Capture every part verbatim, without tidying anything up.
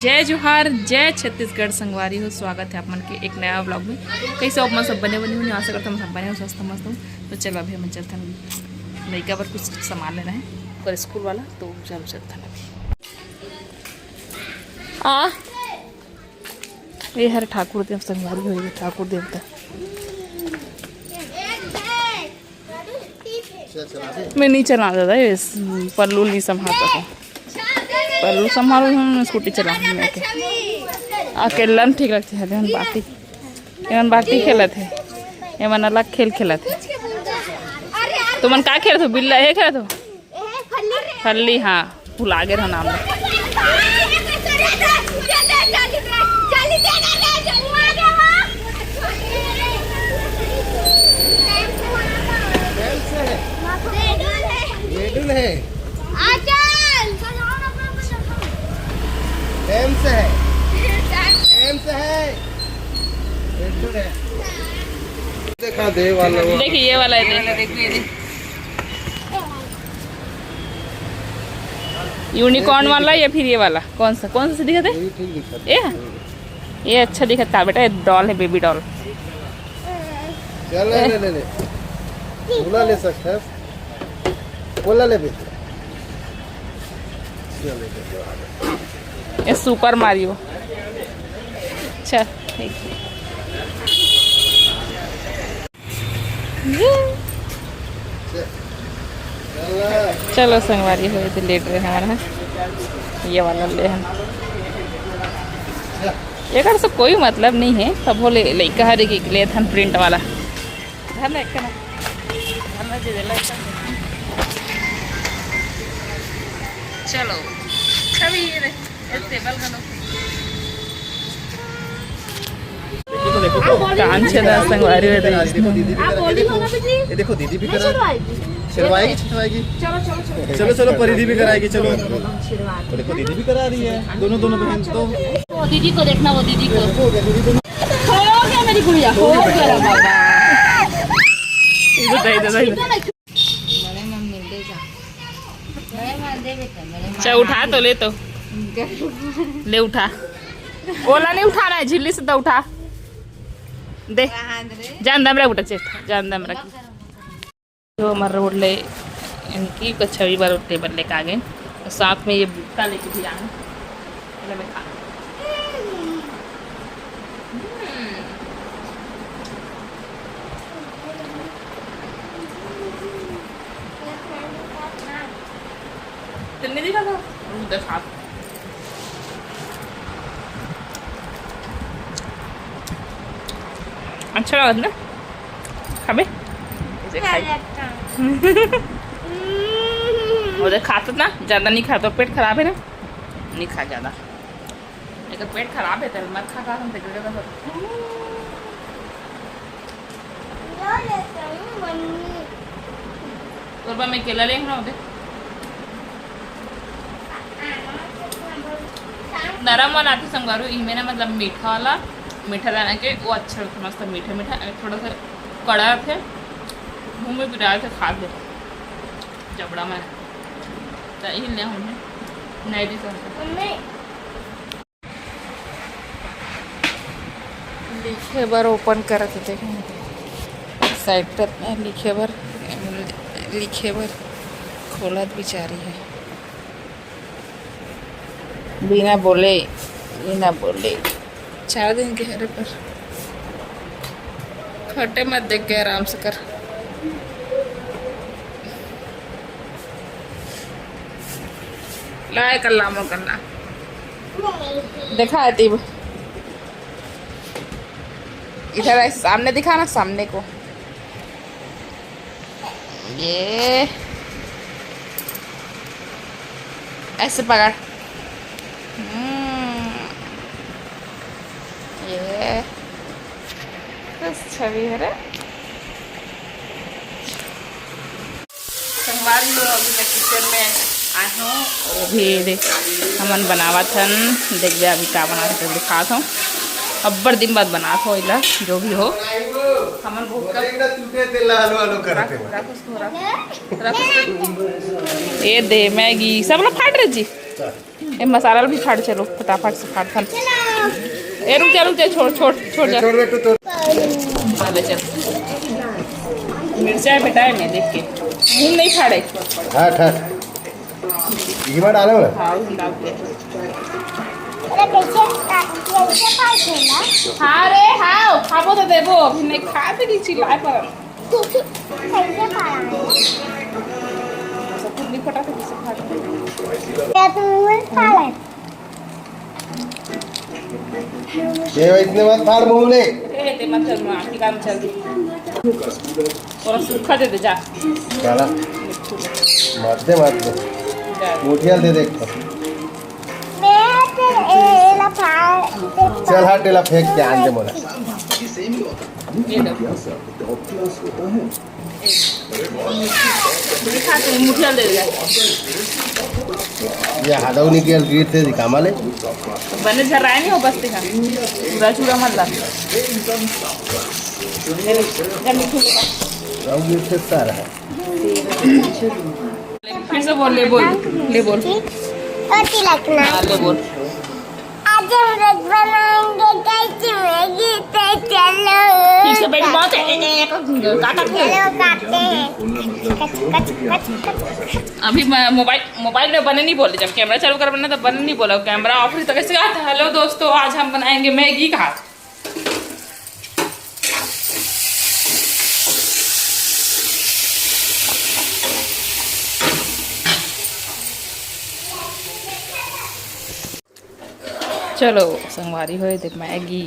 जय जोहार, जय छत्तीसगढ़ संगवारी हो, स्वागत है आप मन के एक नया व्लॉग में। कैसे हो आप मन? सब बने बने हो? आशा करता हूँ सब बने हो, स्वस्थ मस्त हो। तो चलो अभी हम चलथन लइका बर कुछ सामान लेना है, ओकर स्कूल वाला, तो चलो चलथन अभी। आ ये हर ठाकुर देव संगवारी हो, ये ठाकुर देवता। मैं नहीं चला दादा, ये पल्लू नहीं संभालता था। पल्लू संभालो, हम स्कूटी चला हम लेके। अकेला में ठीक लगते हैं, एमन बाटी, एमन बाटी खेलत है, एमन अलग खेल खेलत है। तुमन का खेलत हो? बिल्ला ये खेलत हो? फल्ली, हाँ, भुला गे रहो नाम। रेडुल है। एम्स है। एम्स है। रेडुल है। देखा दे वाला वो। देखिए ये वाला है, देखिए, देखिए। यूनिकॉर्न वाला या फिर ये वाला? कौन सा, कौन सा दिखा दे? ये ठीक दिखा दे। ये? ये अच्छा दिखता है बेटा, ये डॉल है, बेबी डॉल। चल, ले, ले, ले, ले। बोला ले सकता है। बोला ले बेटा। चल, ले, ले, ले, आ गया। ये सुपर मारियो। चल, ठीक है। चलो संगवारी हो, ये तो लेट रहे हमारा है, ये वाला ले हम। एकर से कोई मतलब नहीं है, तब हो ले, लइका हर एक, एक लेथन प्रिंट वाला। धर ना, एक ना। धर ना, दे दे, लइका। चलो, छवि ये रहे, ये टेबल का लोग। देखो, देखो, देखो। कान छेदा संगवारी हो रही। देखो, दीदी भी करा, ये देखो, ये देखो, दीदी भी करा। छेड़वाएगी, छेड़वाएगी। चलो, चलो, चलो। चलो, चलो, परिधि भी कराएगी, चलो। वो देखो, दीदी भी करा रही है, दोनों, दोनों बहन तो। वो दीदी को देखना, वो दीदी को। हो गया, दीदी दोनों। हो गया मेरी गुड़िया, हो गया बाबा। इधर, इधर, इधर। बड़े माँ मिल दे जा। बड़े माँ दे बेटा, बड़े माँ। चल, उठा तो ले तो। ले उठा। ओला नहीं उठाना है, झिल्ली से तो उठा। दे। जान दम रख बेटा, चेष्टा, जान दम रख। जो हमारा रोड ले इनकी कछवी वाला टेबल लेके आ गए, और साथ में ये भुट्टा लेके भी आ गए। चलो मैं खा। हम्म। तुमने देखा था? उधर साथ। अच्छा लगा ना? खाबे? इसे खाई। वो देख, खात ना, ज्यादा नहीं खात, पेट खराब है ना, नहीं खा ज्यादा। अगर पेट खराब है तो मत खा, खा हम तो गिरे बस। तोर बर मैं केला ले हूँ ना, देख। नरम वाला आथे संगवारी, इमे ना मतलब मीठा वाला, मीठा दाना के वो अच्छा लगता, मस्त मीठा मीठा, थोड़ा सा कड़ा थे, मुंह में पिराए थे, खा दे जबड़ा में, तो यही ले हूँ, नहीं दी सकते। लिखे बर ओपन करत हे, देखो साइड तक में लिखे बर, लिखे बर खोलत बिचारी है, बिना बोले, बिना बोले। चार दिन के हरे पर खटे मत देख के आराम से कर। लाए कल्ला मो कल्ला। देखा है तीब। इधर ऐसे सामने दिखा ना, सामने को। ये ऐसे पकड़। हम्म, ये बस छवि है रे। संगवारी हो, अभी मैं किचन में आए हूँ। वो भी देख, हमन बनावत हन, देखबे अभी का बनावत हन, दिखात हूँ। अब्बड़ दिन बाद बनात हो इला, जो भी हो, हमन बहुत कम। टूटे ते लाल वालो करते रख, रख उसको, रख, रख उसको। ये दे मैगी, सब लोग फाट रहे जी। ए, मसाला भी फाड़, चलो फटाफट से फाड़, फाड़। ए, रुक जा, रुक जा, छोड़, छोड़, छोड़ जा। छोड़ बेटू, छोड़। हाँ, ले चल। मिर्चा है बेटा, है मैं देख के। मुंह नहीं फाड़े। हट, हट। घी में डालो ना। हाँ, उसमें डाल के। हाँ रे, हाँ, खाबो तो देबो, अभी नहीं खा भी नहीं चिल्लाए पर। सब कुछ नहीं फटा था, किससे खा ले? ये इतने मत फाड़ मुंह ले। ए, ते मत कर, माँ, आखिरी काम चल। थोड़ा सूखा दे दे, जा। काला। मत दे, मत दे। जा। मुठिया दे दे एक ठो। मैं तो ए, ला फाड़। चल हट, ला फेंक के आन दे मोला। ये लो। दिखा तो मुठिया दे दे। ये हादव निकल गिर थे दिखा माले। बने झराए नहीं हो बस्ती का। पूरा चूड़ा मत ला। अब ये फिर सारा है। फिर से बोल, ले बोल, ले बोल। और तिलक ना। हाँ, ले बोल। आज हम लोग बनाएंगे कैसी मैगी, तो चलो। ठीक से बैठ, बहुत है, ए, ए, ए, काटा क्यों? चलो, काटते हैं। कच, कच, कच, कच, कच। अभी मैं मोबाइल, मोबाइल में बने नहीं बोले, जब कैमरा चालू कर बना तब बने नहीं बोला, कैमरा ऑफ ही तो कैसे आता? हेलो दोस्तों, आज हम बनाएंगे मैगी का। चलो संगवारी हो, ये दे मैगी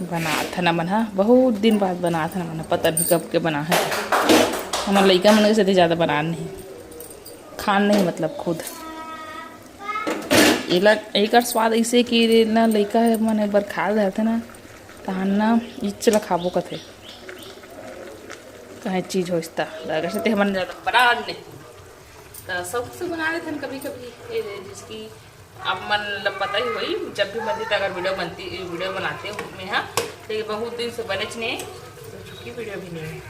बनात हन हमन ह, बहुत दिन बाद बनात हन हमन ह, पता नहीं कब के बना है। हमर लइका मन के सेती ज़्यादा बनान नहीं, खान नहीं, मतलब खुद। एला, एकर स्वाद ऐसे कि ना लइका मन एक बार खा लेथे ना, तहन ना इच्छ ला खाबो कथे, कहे चीज होइस त। अगर से ते हमन ज़्यादा बनान नहीं, त शौक से बना लेथन कभी-कभी। ये जैसे कि आप मन ल पता ही होई, जब भी मंदिर अगर वीडियो बनती, वीडियो बनाते हो मैं, हाँ, तो ये बहुत दिन से बने नहीं, तो चूँकि वीडियो भी नहीं है,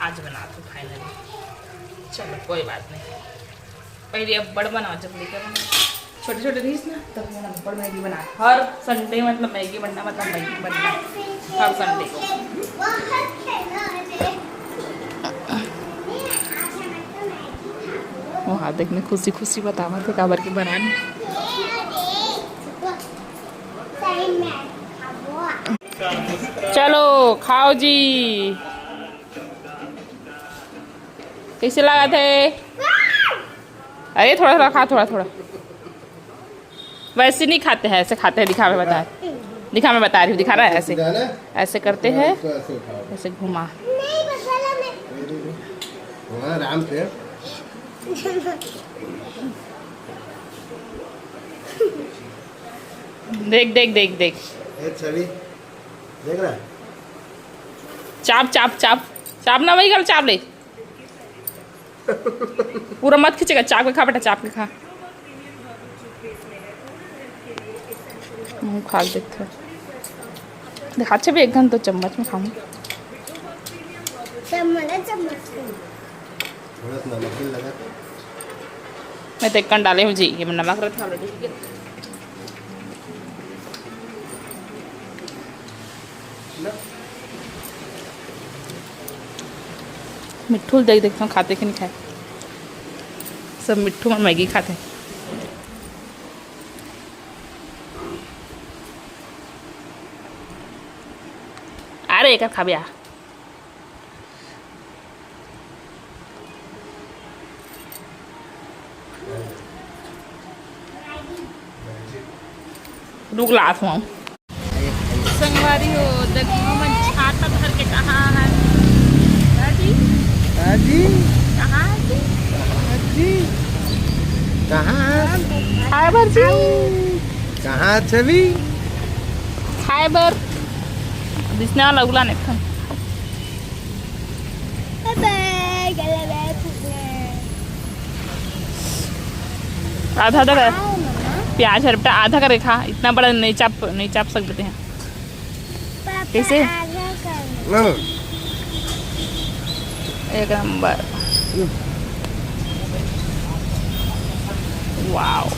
आज बनाते finally। चलो कोई बात नहीं, पहले अब बड़ बनाओ, जब लेकर छोटे छोटे रहीस ना, तब मैं बड़ मैगी बना, हर संडे मतलब मैगी बनना, मतलब मैगी बनना हर संडे को। वो हाथ देखने खुशी खुशी बतावत हे काबर के बनान। चलो खाओ जी, कैसे लागत हे? अरे थोड़ा थोड़ा खा, थोड़ा थोड़ा। वैसे नहीं खाते हैं, ऐसे खाते हैं। दिखा, मैं बता, दिखा, मैं बता रही हूँ, दिखा रहा है ऐसे, ऐसे करते हैं, ऐसे घुमा। हाँ, आराम से। देख, देख, देख, देख। ए, छवि, देख रहा है? चाप, चाप, चाप, चाप ना, वही गल चाप ले। पूरा मत खींचेगा, चाप के खा बेटा, चाप के खा। मुँह खा देते। दिखा छवि, एक घंटा चम्मच में खाऊँ। चम्मच, चम्मच। थोड़ा सा नमक भी लगा। मैं तो एक कन डाले हूँ जी, ये में नमक रहता है already। मिट्ठू ल देख, देखथों खाथे कि नहीं खाय। सब मिट्ठू मन मैगी खाथे। अरे एकर खाबे आ। रुक लात हूँ। संगवारी हो, देखो हमन छाता धर के कहाँ है। दादी? दादी? कहाँ है जी? दादी? कहाँ है? खाए बर जी। कहाँ है छवि? खाए बर। दिसने वाला उगला नहीं था। आधा आधा कर, प्याज हर बेटा आधा करके खा, इतना बड़ा नहीं चाप, नहीं चाप सकते हैं। कैसे? एक नंबर। Wow.